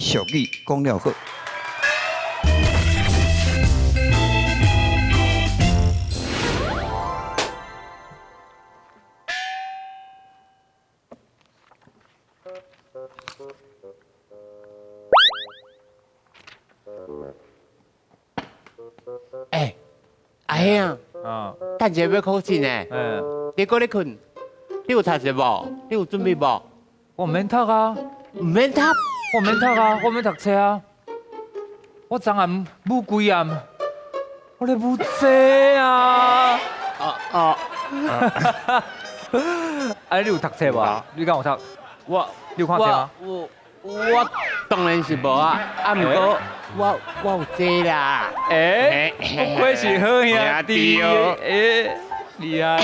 俗語講了好。欸，阿兄，等下欲考試呢。你閣咧睏，你有讀冊無？你有準備無？我毋免讀啊。毋免讀？我毋免讀啊，我毋免讀冊啊。我昨暗舞規暗，我咧舞這啊。哦哦。啊，你有讀冊無？你敢有讀？我，你有看冊嗎？我當然是無啊，啊，毋過我有這啦。欸，不愧是好兄弟哦，欸，厲害。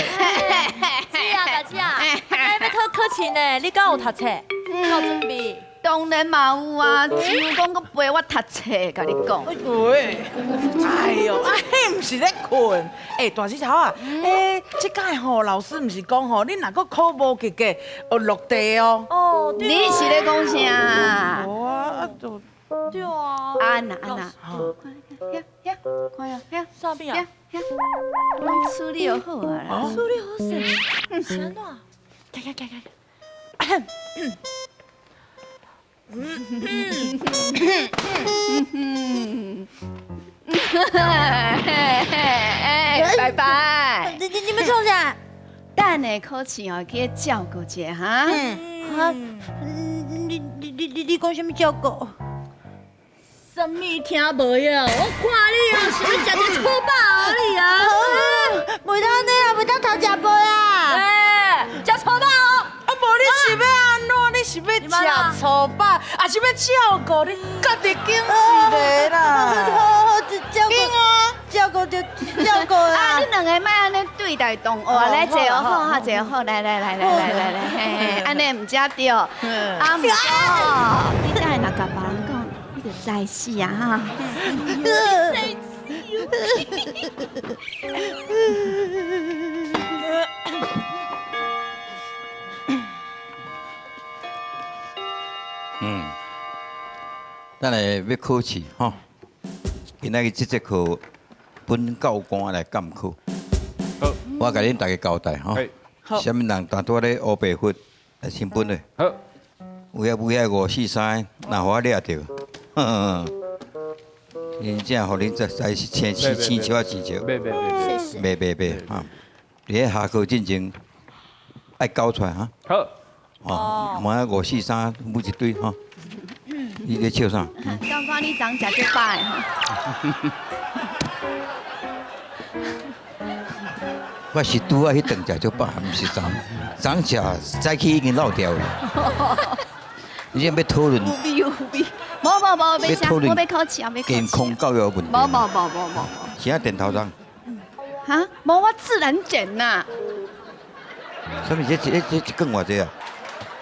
姐啊，大姐啊，哎，欲考考試呢，你敢有讀冊？敢有準備？當然嘛有啊，只有講閣陪我讀冊，共你講。喂，哎喲，啊，彼毋是咧睏，欸，大舌頭啊，欸，這屆吼老師毋是講吼，你若閣考無及格，會落地哦。哦，你是咧講啥？無啊，就對啊。安娜，安娜，遐遐，看下遐，啥物啊？遐遐，處理好啊啦。處理好勢，是按怎？行行行行。拜拜。你們創啥？等下考試哦，去照顧一下哈。啊，你講啥物照顧？啥物聽無呀？我看你哦，是欲食這粗飽哦你啊！袂當按呢啦，袂當偷食飯啦！欸，食粗飽哦！啊，無你是欲按怎？你是欲食粗飽，抑是欲照顧？你家己揀一个啦。好，照顧啊，照顧就照顧啦。啊，你兩个莫按呢對待同學啊，來坐好哈，坐好，來來來來來來來，嘿，按呢毋才對。啊，毋過你等下若共別人講，你就知死啊哈。嗯，等下欲考試吼，今仔日這節課本教官來監考。我共恁大家交代吼，啥物人拄拄仔咧烏白佛來先分咧。好。有遐尾遐五四三，若予我掠著，真正予恁再是青青青笑啊青笑。袂袂袂。袂袂袂哈！佇咧下課進前愛交出來哈。好。哦，無啊五四三舞一堆吼，你咧笑啥？教官，你昨食足飽的吼。我是拄仔彼頓食足飽，毋是昨昨食早起已經落掉了。你這欲討論？有味有味，無無無，欲討論，我欲考試啊，欲考試。健康教育問題。無無無無無。是按電頭鬃？哈？無，我自然捲呐。啥物？這這這一卷偌濟啊？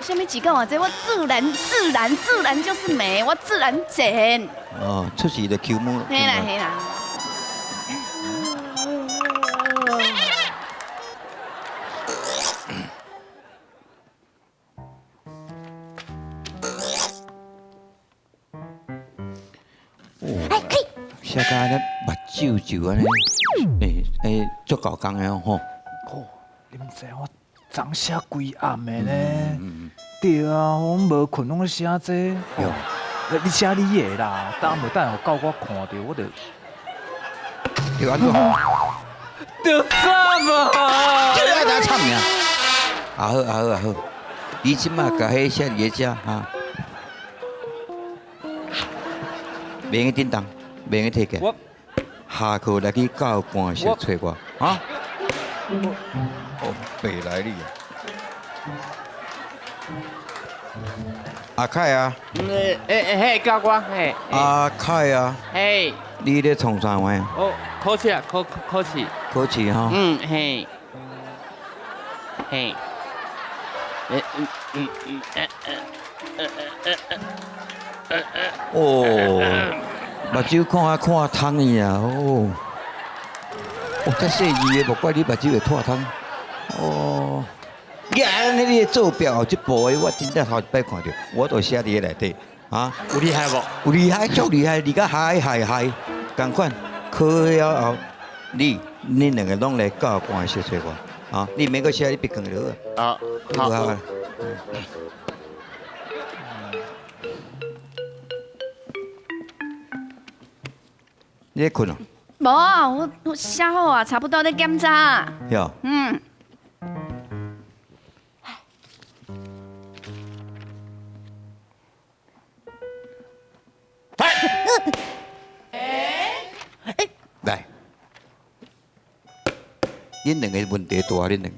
啥物一卷偌濟？我自然自然自然就是美，我自然剪。哦，出事就搝毛。嘿啦嘿啦。哦，寫甲按呢目睭睭按呢，欸欸，足夠工的吼。哦，你毋知我昨寫規暗的呢？對啊，我攏無睏，攏咧寫這。你寫你的啦，等無等予教我看著，我就。著按怎？著慘啊！這個愛怎慘爾？啊好啊好啊好，你這馬共彼寫佇咧遮哈，袂用振動，袂用提起來。下課來去教官室揣我，啊？哦，白來你啊！阿凱啊！欸欸嘿，教官嘿。阿凱啊！嘿。你咧創啥話？哦，考試啊，考考試。考試吼。嗯嘿。嘿。欸嗯嗯嗯欸欸欸欸欸。哦，目睭看啊看湯去啊，哦。哦，這細膩的，莫怪你目睭會脫湯。哦。呀，你的做表這步的，我真正頭一擺看著，我都寫佇內底，啊，有厲害無？有厲害，足厲害，而家嗨嗨嗨，仝款考了後，你恁兩個攏來教官室揣我，啊，你免閣寫，你別囥就好。啊，好。好。你咧睏哦？無啊，我寫好啊，差不多咧檢查。喲。嗯。來，恁兩個問題大，恁兩個，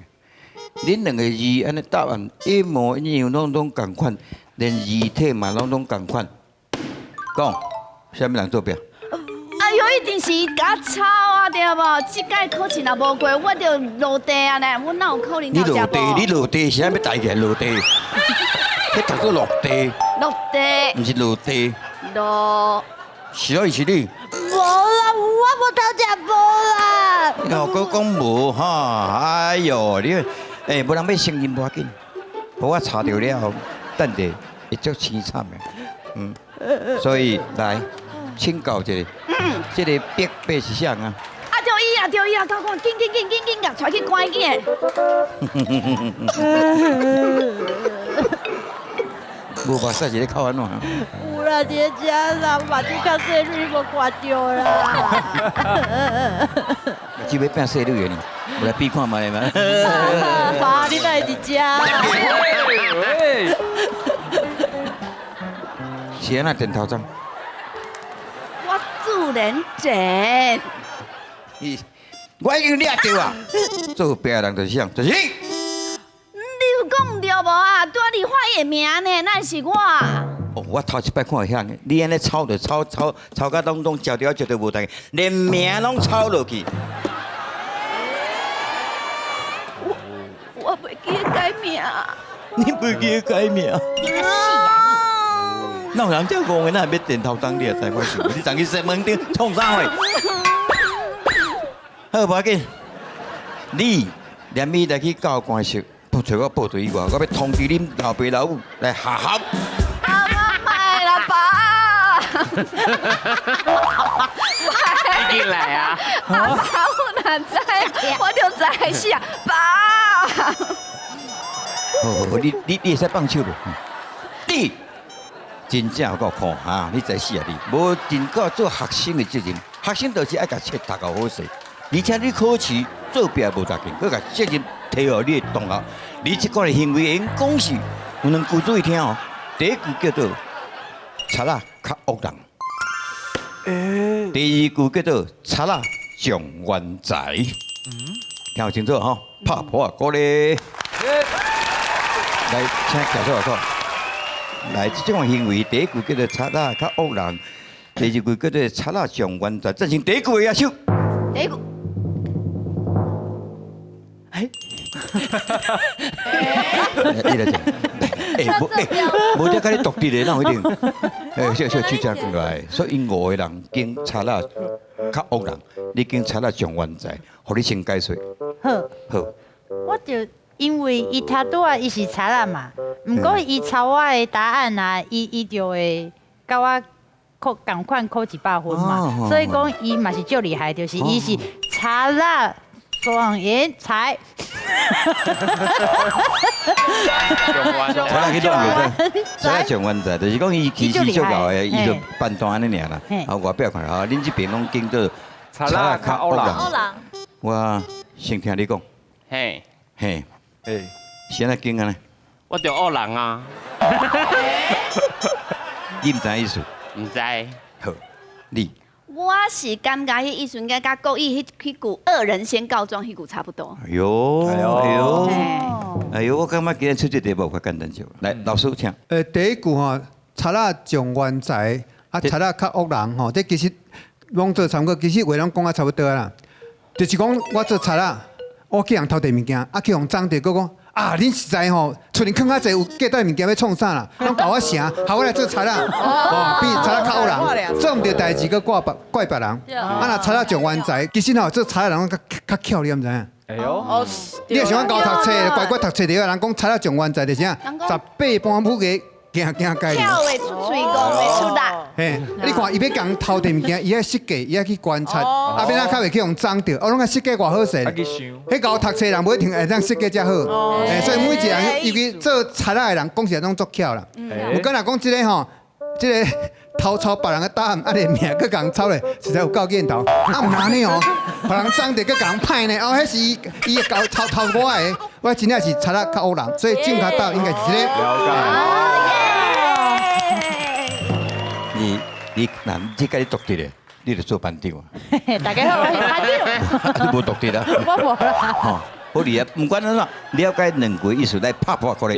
恁兩個字按呢答案一模一樣，攏總仝款，連字體嘛攏總仝款。講，啥物人作弊？哎喲，一定是伊共抄啊，對無？這屆考試若無過，我就落地啊呢！我哪有可能你落地，你落地是按欲抬起來落地？彼讀做落地。落地。毋是落地。落。是咯，是你。無啦，我無偷食無啦。哦，閣講無哈？哎喲，你欸，無人欲承認無要緊，予我查著了後，等下會足凄慘的。嗯，所以來請教一下，這個筆筆是啥啊？啊，著伊啊，著伊啊，教官，緊緊緊緊緊，共帶去關緊。無目屎是咧哭按怎？有啦，佇咧遮啦，目睭較細蕊無看著啦。目睭欲變細蕊的呢，無來比看覓嘛。爸，你哪會佇遮？是按怎電頭鬃？我自然剪。我已經掠著啊！做弊的人就是啥？就是你。你有講對無啊？拄仔你喊伊的名呢，哪會是我？哦，我頭一擺看會曉，你按呢抄就抄抄抄甲攏總食著食著無代誌，連名攏抄落去。我袂記得改名。你袂記得改名？哪有人這戇的？哪會欲電頭鬃？你也知我想，你昨去西門町創啥貨？好，無要緊。你連伊來去教官室，不揣我報對以外，我欲通知恁老爸老母來下校。阿媽賣啦，爸！你進來啊！阿爸，我哪知？我就知死啊，爸！好，好，你你你會使放手無？你真正有夠苦哈！你知死啊你！無盡到做學生的責任，學生就是愛共冊讀夠好勢，而且你考試作弊無值錢，閣共責任提予你的同學，你這款的行為會講是有兩句注意聽哦。第一句叫做“賊仔較惡人”，第二句叫做“賊仔狀元才”。聽清楚吼，拍破啊，鼓勵。來，請舉手來講。來，這種行為，第一句叫做賊仔較惡人，第二句叫做賊仔狀元才。贊成第一句的舉手。第一句。哎，你來講。欸，無欸，無得共你獨立的，哪有一定？欸，小小手遮過來，所以𪜶五個人揀賊仔較惡人，你揀賊仔狀元才，予你先解說。好。好。我就因為伊頭拄仔伊是賊仔嘛，毋過伊抄我的答案啊，伊就會共我考仝款考100分嘛，所以講伊嘛是足厲害，就是伊是賊仔狀元才。賊仔去亂袂使，賊仔狀元才，就是講伊其實足𠢕的，伊就判斷按呢爾啦。啊，外表看啊，恁這邊攏揀做賊仔較惡人。我先聽你講。嘿。嘿。是按怎揀按呢？我就惡人啊。你毋知意思？毋知。好，你。我是感覺彼意思應該佮國語彼彼句惡人先告狀彼句差不多。哎喲，哎喲，哎喲，我感覺今日出這題目較簡單少。來，老師請。第一句吼，賊仔狀元才，啊，賊仔較惡人吼，這其實攏做參考，其實話攏講啊差不多啦。就是講我做賊仔，我去予人偷提物件，啊去予人贓著，閣講啊，恁實在吼，厝裡囥較濟有價值物件欲創啥啦？攏共我成，予我來做賊仔，哦，比賊仔較惡人，做毋著代誌，閣怪別怪別人。啊，若賊仔狀元才，其實吼做賊仔人較較巧，你敢知影？哎喲，你若想講𠢕讀冊，乖乖讀冊就好。人講賊仔狀元才就是啥？18般武藝，驚驚解。巧會出喙，戇會出力。嘿，你看伊欲共人偷提物件，伊愛設計，伊愛去觀察，啊，欲按怎較袂去予爭著，我攏愛設計偌好勢。彼𠢕讀冊人無一定會當設計遮好，嘿，所以每一個人，尤其做賊仔的人，講實在攏足巧啦。毋過若講這个吼，這个偷抄別人的答案，啊，連名閣共人抄咧，實在有夠見頭。啊，毋按呢哦，予人爭著閣共人歹呢，哦，彼是伊伊𠢕偷偷我的，我真正是賊仔較惡人，所以正確答案應該是這个。了解。你嗱，這個你獨立的，你就做班長啊。大家好，我是班長。你無獨立啊？我無啦。吼，好厲害，毋管按怎，了解兩句意思來拍破過來。